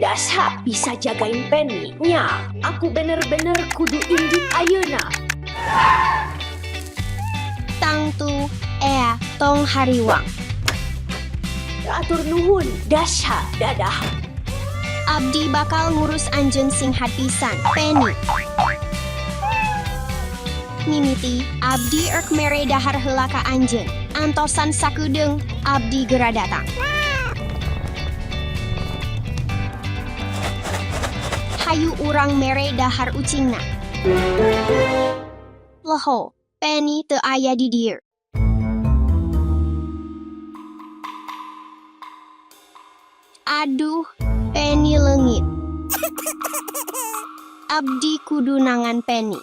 Dasha bisa jagain Penny nya. Aku bener-bener kudu indit ayeuna. Tangtu, ea, tong hariwang. Atur nuhun, Dasha, dadah. Abdi bakal ngurus anjeun sing pisan, Penny. Mimiti, abdi erk mere dahar heula ka anjeun. Antosan sakedeung, abdi gera datang. Hayu urang mere dahar ucingna. Loho, Penny teu aya di dieu. Aduh, Penny leungit. Abdi kudu nangan Penny.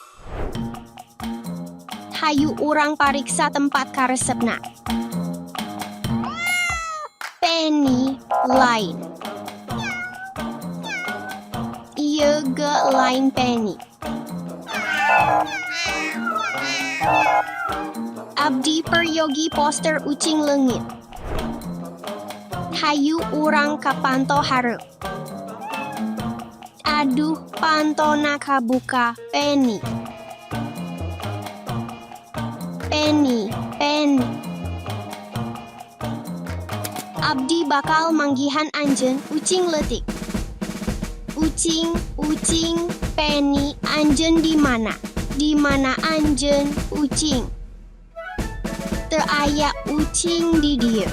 Hayu urang pariksa tempat karesepna. Penny lain. Ieu ge lain Penny. Abdi peryogi poster ucing leungit. Hayu urang ka panto hareup. Aduh, pantona kabuka, Penny. Penny, Penny. Abdi bakal manggihan anjeun ucing leutik. Ucing, ucing, Penny, anjeun di mana? Di mana anjeun, ucing? Teu aya ucing di dieu.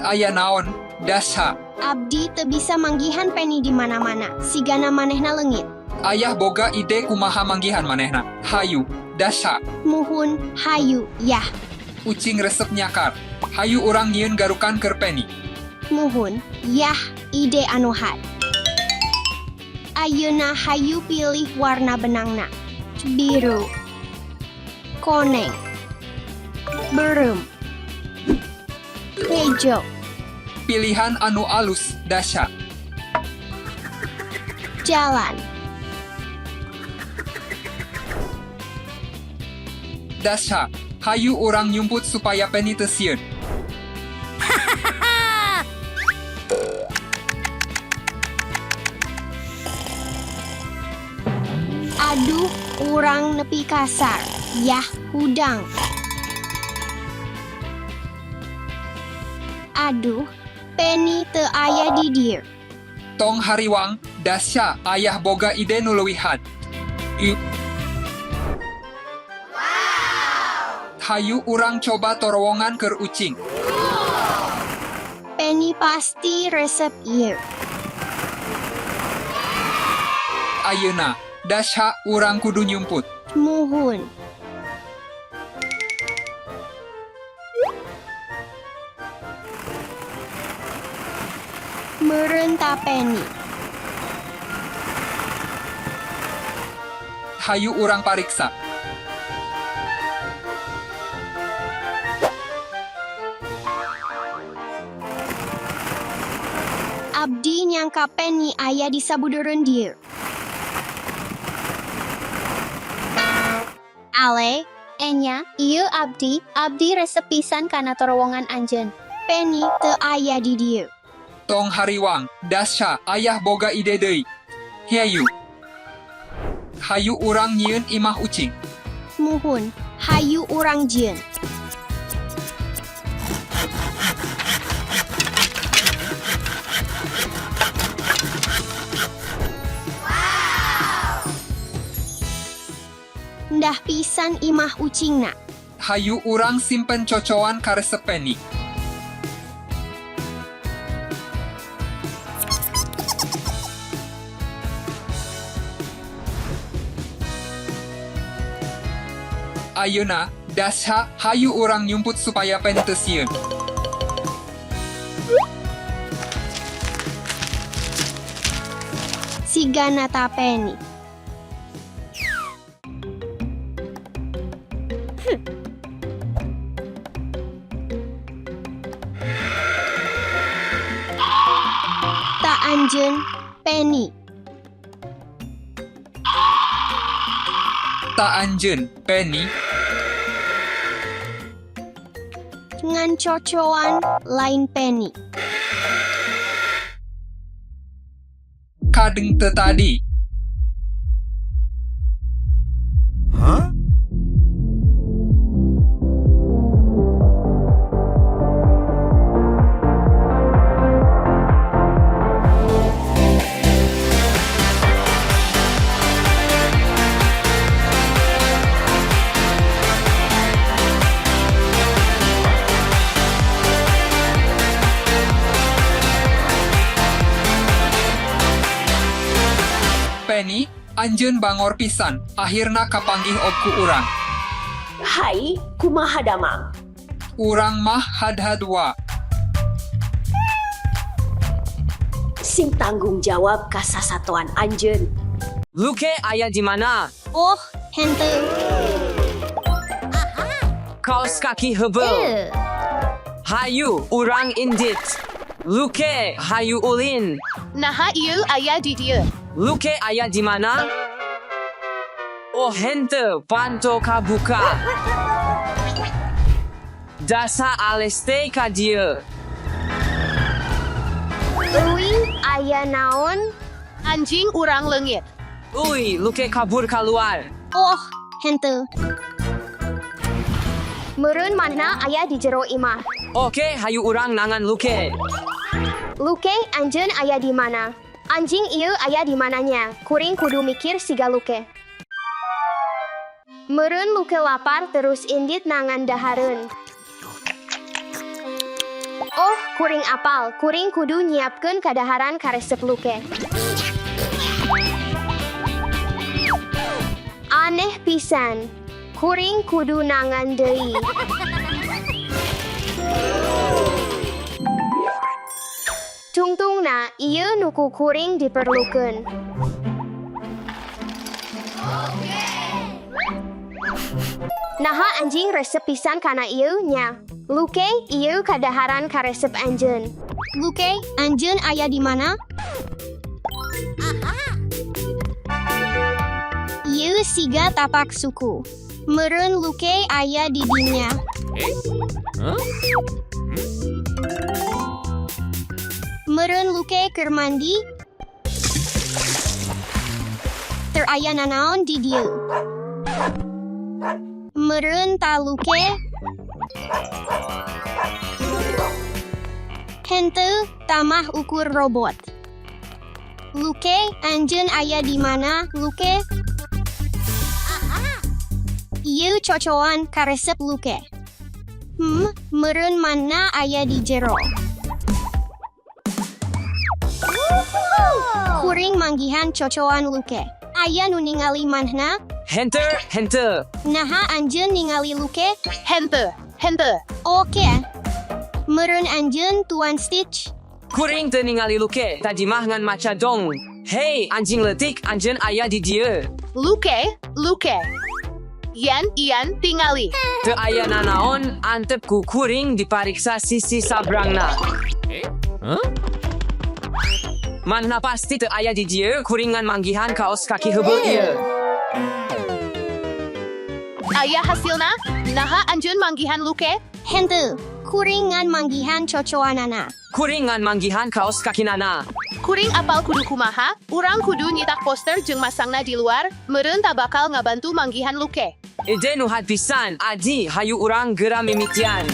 Aya naon, Dasha? Abdi teu bisa manggihan Penny di mana-mana. Sigana manehna leungit. Ayah boga ide kumaha manggihan manehna. Hayu, Dasha. Muhun, hayu, yah. Ucing resep nyakar. Hayu urang nyieun garukan keur Penny. Muhun, yah, ide anu had. Ayeuna hayu pilih warna benangna. Biru, koneng, beureum, hejo. Pilihan anu alus, Dasha. Jalan. Dasha, hayu urang nyumput supaya Penny teu sieun. Aduh, urang nepi kasar. Yah, hudang. Aduh, Penny teu aya di dieu. Tong hariwang, Dasha, ayah boga ide nu leuwih had. Hayu urang coba torowongan keur ucing. Penny pasti resep ieu. Ayeuna, Dasha, urang kudu nyumput. Muhun. Meureun ta Penny. Hayu urang pariksa. Abdi nyangka Penny aya di sabudureun dieu. Ale, enya, ieu abdi, abdi resep pisan kana torowongan anjeun. Penny teu aya di dieu. Tong hariwang, Dasha, ayah boga ide deui. Hayu. Hayu urang nyieun imah ucing. Muhun, hayu urang jieun. Ndah pisan imah ucingna. Hayu urang simpen cocoan karesep Penny. Ayeuna, Dasha, hayu urang nyumput supaya Penny teu sieun. Sigana ta Penny. Ta anjeun, Penny. Ta anjeun, Penny. Ngan cocoan lain Penny. Kadeng teu tadi. Penny, anjeun bangor pisan, akhirna kapanggih og ku urang. Hai, kumaha damang. Urang mah had-had wa. Sing tanggung jawab ka sasatoan anjeun. Luke aya di mana? Oh, henteu. Kaos kaki hebel. Hayu urang indit. Luke hayu ulin. Naha ieu aya di dieu. Luke aya di mana? Oh hente panto kabuka. Dasa aleste ka dieu. Uy, aya naon? Anjing urang leungit. Ui, Luke kabur keluar. Oh, henteu. Meureun mana aya di jero imah. Oke, hayu urang nangan Luke. Luke, anjeun aya di mana? Anjing ieu aya di mananya? Kuring kudu mikir siga Luke. Meureun Luke lapar terus indit nangan dahareun. Oh, kuring apal. Kuring kudu nyiapkeun kadaharan karesep Luke. Aneh pisan. Kuring kudu nangan deui. Tungtungna ieu nu ku kuring diperlukeun. Naha anjing resep pisan kana ieu nya. Luke, ieu kadaharan karesep anjeun. Luke, anjeun aya di mana? Ieu siga tapak suku. Meureun Luke aya di dinya. Meureun Luke keur mandi. Teu aya nanaon di dieu. Meureun ta Luke. Henteu tamah ukur robot. Luke, anjeun aya di mana, Luke? Ieu cocoan karesep Luke. Meureun mana aya di jero. Kuring manggihan cocoan Luke. Aya nu ningali manhna, Hente, hente. naha anjeun ningali Luke? Henteu, henteu. Oke. Meureun anjeun Tuan Stitch. Kuring teu ningali Luke, tadi mah ngan maca dong. Hey, anjing letik, anjeun aya di dieu. Luke, Luke. Yan, Ian, tingali. Teu aya nanaon, antep ku kuring dipariksa sisi sabrangna. Manna pasti teu aya di dieu, kuring ngan manggihan kaos kaki heubeul ieu. Aya hasilna, naha anjeun manggihan Luke? Henteu, kuring ngan manggihan cocoanana. Kuring ngan manggihan kaos kaki nana. Kuring apal kudu kumaha, urang kudu nyitak poster jeung masangna di luar, meureun ta bakal ngabantu manggihan Luke. Ide nu had pisan, adi hayu urang geura mimitian.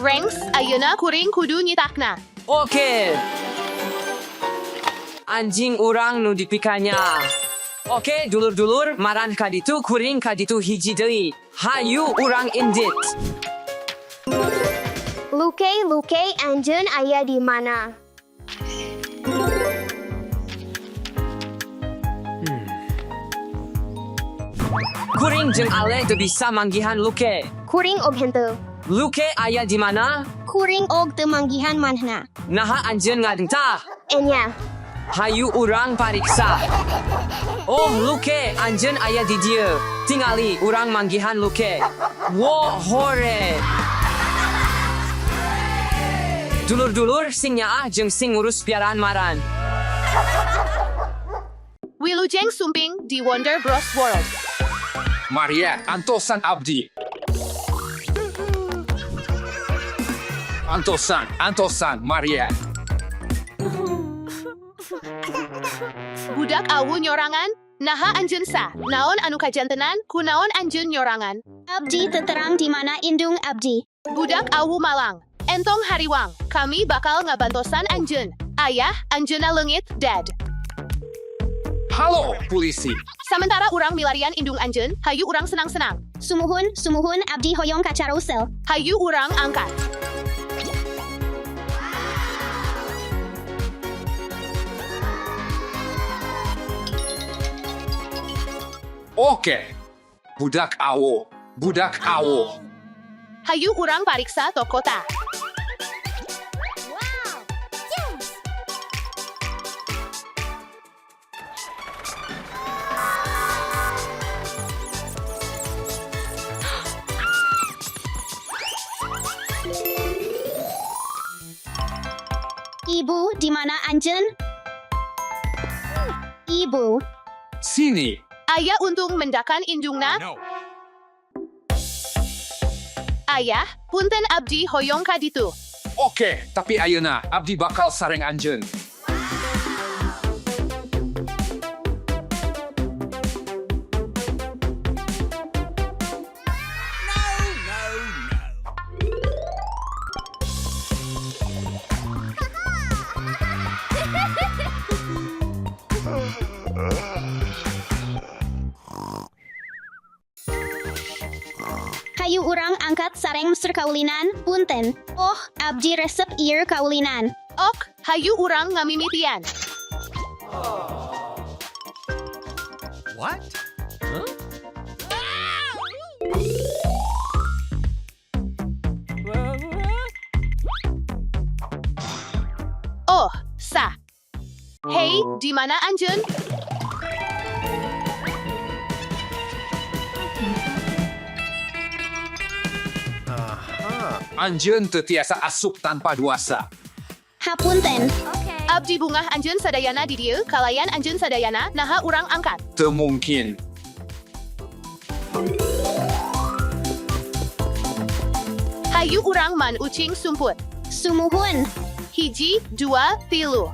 Ranks, ayeuna kuring kudu nyitakna. Oke. Anjing urang nu dipikanya. Oke, dulur-dulur, maran kaditu kuring kaditu hiji deui. Hayu urang indit. Luke, Luke, anjeun aya di mana? Kuring jeung Ale teu bisa manggihan Luke. Kuring og henteu. Luke aya di mana? Kuring og teu manggihan manhna. Naha anjeun ngadengtah. Enya, Hayu urang pariksa. Oh, Luke, anjeun aya di dieu. Tingali urang manggihan Luke. Wo hore. Dulur-dulur sing nyaah jeung sing ngurus piaraan maran. Wilujeng Sumping di Wonder Bros World. Maria, antosan abdi. Antosan, antosan, Maria. Budak awu nyorangan, naha anjeun sa, naon anu kajantenan, kunaon anjeun nyorangan. Abdi teterang di mana indung abdi. Budak awu malang, entong hariwang, kami bakal ngabantosan anjeun. Ayah, anjeunna leungit, dad. Halo, polisi. Sementara urang milarian indung anjeun, hayu urang senang-senang. Sumuhun, sumuhun abdi hoyong ka carousel. Hayu urang angkat. Oke. Budak awo, budak awo. Hayu urang pariksa toko ta. Ibu, di mana anjeun? Ibu, Sini. Ayah untung mendakan indungna. Ayah, punten abdi hoyong ka ditu. Oke, tapi ayeuna abdi bakal sareng anjeun. Hayu urang angkat sareng Mr. Kaulinan, punten. Oh, abdi resep ieu kaulinan. Ok, hayu urang ngamimitian. What? Oh, sah. Hey, di mana anjeun? Anjeun teu tiasa asup tanpa duasa. Hapunten. Abdi bungah anjeun sadayana di dieu, kalayan anjeun sadayana, naha urang angkat. Teu mungkin. Hayu urang man ucing sumput. Sumuhun. Hiji, dua, tilu.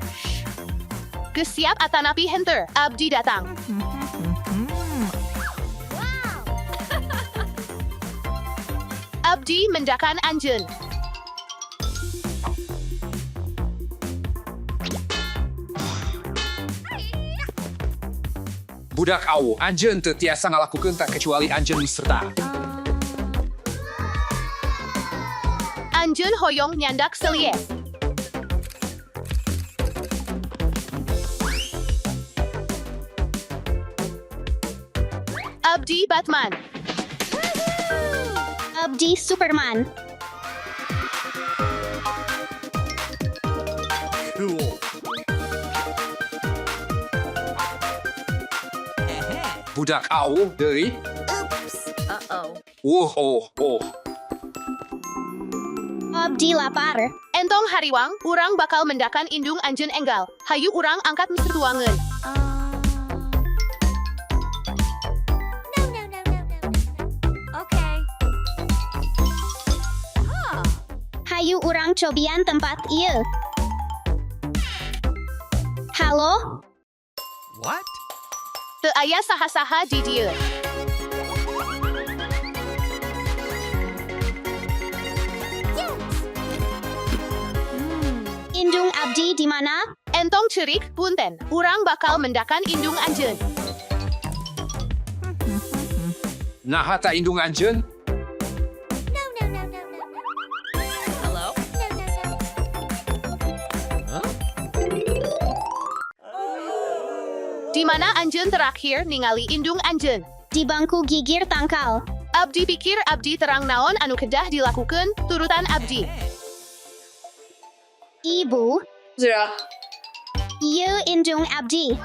Gesiap atanapi henter, abdi datang. Abdi mendakan anjeun. Budak awo, anjeun teu tiasa ngalakukeun tak kecuali anjeun serta. Anjeun hoyong nyandak selie. Abdi Batman. Abdi Superman. Cool. Budak awo deui. Uh-oh. Oh, oh. Abdi lapar. Entong hariwang, urang bakal mendakan indung anjeun enggal. Hayu urang angkat Mr. Tuangeun. Hayu urang cobian tempat ieu. Halo? What? Teu aya saha-saha di dieu. Indung abdi di mana? Entong cerik, punten. Urang bakal mendakan indung anjeun. Naha ta indung anjeun? Di mana anjeun terakhir ningali indung anjeun. Di bangku gigir tangkal. Abdi pikir abdi terang naon anu kedah dilakukan, turutan abdi. Ibu, Zira. ieu indung abdi.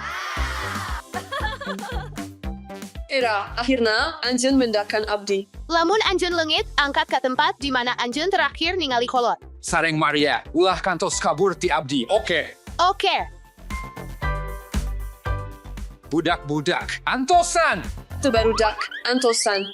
Era, akhirnya anjeun mendakan abdi. Lamun anjeun leungit, angkat ke tempat di mana anjeun terakhir ningali kolot. Sareng Maria, ulah kantos kabur ti abdi. Oke. Oke. Budak-budak, antosan! Teu barudak, antosan.